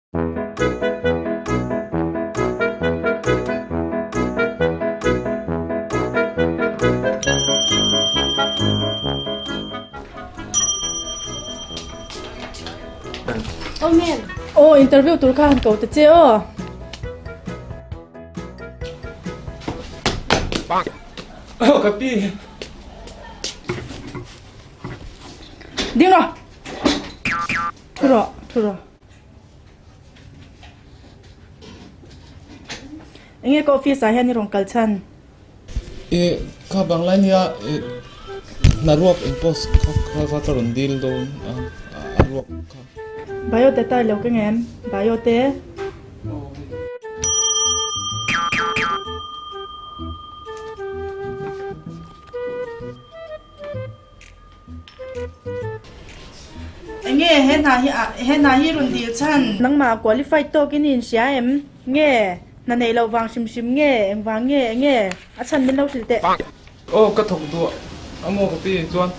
Aw ma'am. Aw interview tur kha han ko ta che aw. Aw ka pi. Ding rawh. Thu rawh, thu rawh. Enge ka office ah hian i rawn kal chhan? I kha bang lai nia i hna ruak eng post kha kha kha ka rawn dil dawn a a ruak kha. Bio data i lo keng em? Bio te? Enge he hna hi ah he hna hi rawn dil chhan? Nangmah qualified tawk in i inhria em? Nge hna neih loh vang hrim hrim nge engvang nge enge a chhan min lo hrilh teh. Aw ka thawk duah a maw ka ti chuan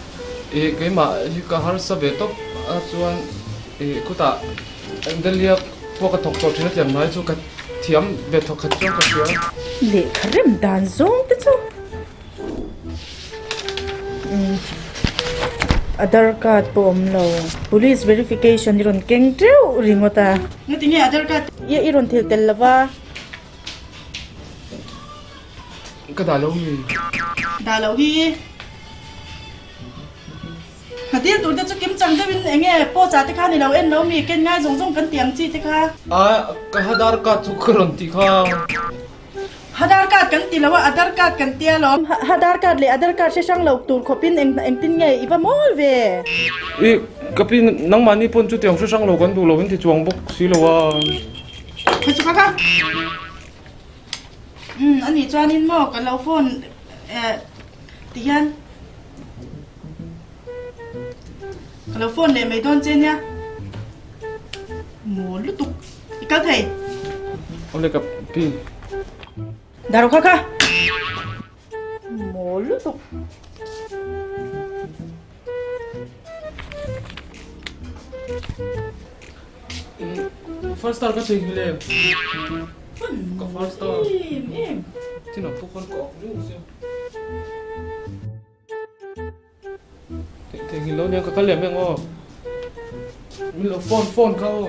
ih keimah hi ka harsa ve tawp a chuan ih khutah Delhi a pawh ka thawk tawh thin a tiang hnai chu ka thiam ve thawk khat chuan ka hria. Lehkha rem dan zawng te chu. Aadhar card pawh awm lo police verification i rawn keng teuh ringawt a. Ngati nge Aadhar card i rawn thil tel lova? Ka dah lo mi. Dah lo hi. Hnatir tur te chu kim chang deuhin eng nge post ah te kha ni lo en lo mi ken ngai zawng zawng kan tih ang chi te kha. A ka Aadhar card chu ka rawn tih kha. Hadar card kan ti lo a, Adhar card kan tia lawm. Hadar card leh Adhar card hre hrang lo tur khawpin eng engtin nge i va mawl ve? I ka pi nangmahni pawn chutiang hre hrang lo kan duh lo in ti chuang bawk si lo a. Khawi chu ka kha. Umm a nih chuanin maw ka lo phone eh ti hian ka lo phone leh mai dawn che nia. Mawl lutuk. I kal thei. Awle ka pi. Dar kha kha. Mawl lutuk. First star ka thei le. Ka first star. Em em. Chin ang pukon ko ak riu sia. Thei lo nia ka kal lem em aw. Min lo phone phone kha aw.